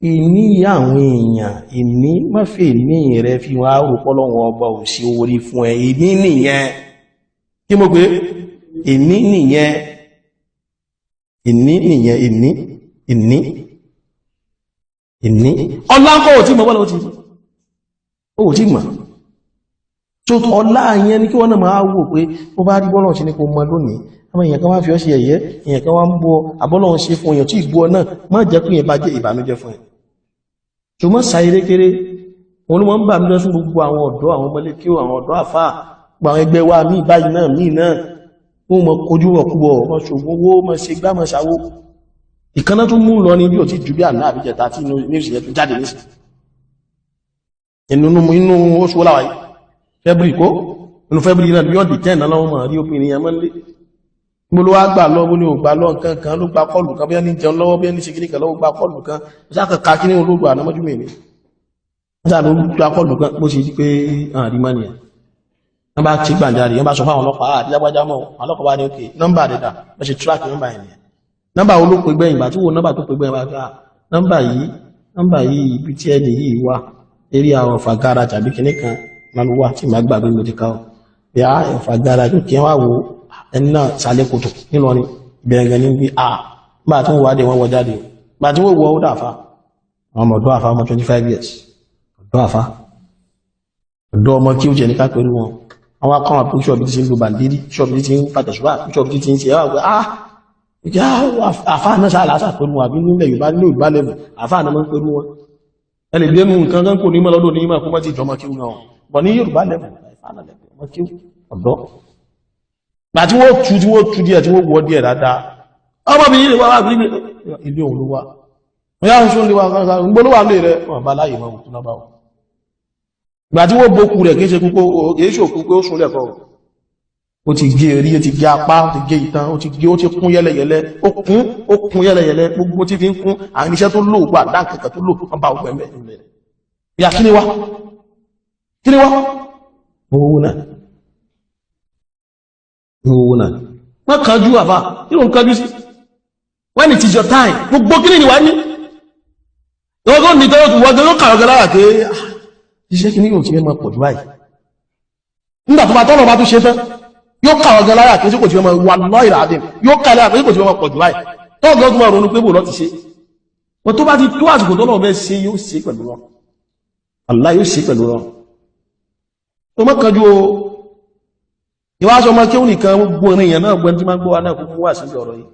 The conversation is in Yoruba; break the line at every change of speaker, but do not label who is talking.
Ìní àwọn èèyàn, ìní mọ́fẹ́ ìní rẹ fi wọ́n á rò pọ́lọ́wọ́ ọba ò sí orí fún ẹ. Ìní nìyẹn. Kí mo pé ìní nìyẹn, ìní nìyẹn, ìní, ìní, ìní. Ọlá ń kọ́ ò tí mọ̀ bọ́lá ó tí mọ̀ tó ọlá yẹn ní kí wọ́n náà máa wò pé ó bá rí bọ́lọ̀ ṣe ní kò mọ lónìí. Àwọn èèyàn kan wá fi ọ́ ṣe ẹ̀yẹ́, èèyàn kan wá ń bọ́ àbọ́lọ̀ ṣe fún èèyàn tí ìgbó náà má jẹ́ pé yẹn bá jẹ́ ìbànújẹ́ fún ẹ. Ṣùgbọ́n sáré kéré wọn ló mọ́ ń bà mí lọ fún gbogbo àwọn ọ̀dọ́, àwọn ọmọlé kí àwọn ọ̀dọ́ àfáà, gbogbo àwọn ẹgbẹ́ wa míì báyìí náà, míì náà wọ́n mọ kojú wọ̀kúwọ̀, wọ́n ṣògùn owó, mọ́ ṣe gbá, mọ́ ṣàwó. Ìkaná tó mú lọ ní bí ò tí ju bí àná àbíjẹta tí news yẹn tó jáde nísìn inú inú oṣù wọ́láwà yìí, February kó inú February náà bí ọ̀dì 10 náà lọ́wọ́ mọ̀ rí obìnrin yẹn mọ́lé. Mo ló wá gbà lọ, mo ní ò gbà lọ nǹkan kan ló gba call kan, bí ẹni jẹun lọ́wọ́, bí ẹni ṣe kíní kan lọ́wọ́, gba call kan sákàkà kí ní olóògbà àná mọ́jú mẹ́rin sáà ló gba call kan. Bó ṣe di pé àrí mọ́ nìyẹn, wọ́n bá ti gbàǹjarè, wọ́n bá sọ fáwọn ọlọ́pàá àti lágbájá mọ́. Àwọn ọlọ́pàá bá ní òkè nọ́mbà dẹ̀dà, wọ́n ṣe track nọ́mbà yẹn nìyẹn. Nọ́mbà wo ló pè gbẹ̀yìn? Ìgbà tí wo nọ́mbà tó pè gbẹ̀yìn bá gbà nọ́mbà yìí, nọ́mbà yìí, ibi tí ẹni yìí wà eré àwọn ọ̀fà garage tàbí kinní kan máa wà tí màá gbàgbé mo ti ká ọ bí a ọ̀fà garage kí wọ́n wá wo ẹni náà sálẹ̀ kòtò nílọrin ìbẹ̀rẹ̀ gan ní bí a bá tí wọ́n wá dé, wọ́n wọ jáde. Bá tí wọ́n wọ ó dàfà àwọn ọmọ ọ̀dọ́ àfà, ọmọ 25 years, ọ̀dọ́ àfà, ọ̀dọ́ ọmọ kí ó jẹ́ ní ká pẹ̀lú wọn. Àwọn akọ́wà píṣọ̀ bí ti ń lo bàndírí, píṣọ̀ bí ti ń pàtẹ̀ṣùwà, píṣọ̀ bí ti ń ṣe ẹwà pé ah ìjà àfáà náà sáà lásà pẹ̀lú wọn. Àbí nílẹ̀ Yorùbá, nílò Yorùbá lẹ́bù, àfáà náà máa ń pẹ̀lú wọn. Ẹ lè dénú nǹkan kan kò ní mọ́ lọ́dọ̀ ní mọ́ kó mọ́ ti jọmọ́ kí wọn bọ̀ ní Yorùbá lẹ́bù, àfáà náà lẹ́bù, ọmọ kí ọ̀dọ́ gbà tí wọ́n tú, tí wọ́n tú díẹ̀, tí wọ́n wọ́ díẹ̀ dáadáa, ọmọbìnrin lè wá wá bí ilé òun ló wá. Wọ́n yá ń sún lé wa ń gbóló wà lè rẹ̀ wọ́n bá láyè mọ́ òkú náà bá wọn. Gbà tí wọ́n bókú rẹ̀, kìí ṣe kúkó, kìí ṣe òkú pé ó sún lẹ́kọ̀ọ́. Ó ti gé orí, ó ti gé apá, ó ti gé ìtàn, ó ti gé, ó ti kún yẹ́lẹyẹ̀lẹ, ó kún, ó kún yẹ́lẹyẹ̀lẹ. Gbogbo tí fi ń kún àwọn iṣẹ́ tó lò gbà dáǹkẹ̀kẹ̀ tó lò, wọ́n bá ọgbẹ̀ mẹ́ ìyá. Kí ni wá, kí ni wá? Owó náà, owó náà. Wọ́n kánjú àfà, kí ló ń kánjú sí? When it is your time, gbogbo kí ni wá ní ìwọ́n ní tọ́wọ́ wọ́n tó kàrọ̀ gẹ́lára pé iṣẹ́ kí ní yóò ti fẹ́ máa pọ̀ jù báyìí. Nígbà tó bá tọ́nà bá tó ṣe tán, yóò kàrọ̀ gẹ́lára pé kò ti fẹ́ máa wà lọ́ ìràdín, yóò kàrọ̀ pé kò ti fẹ́ máa pọ̀ jù báyìí. Tọ́wọ́ gẹ́gẹ́ tó máa ronú pé bò lọ́ ti ṣe wọ́n. Tó bá ti tó àsìkò tọ́nà bẹ́ ṣe, yóò ṣe pẹ̀lú wọn. Allah yóò ṣe pẹ̀lú wọn. Tó mọ́ kanjú o, ìwáṣọ ọmọ kí ó nìkan, gbogbo ìrìn èèyàn náà gbẹ́ni tí máa ń gbọ́ wa náà kó mú wà sí ọ̀rọ̀ yìí.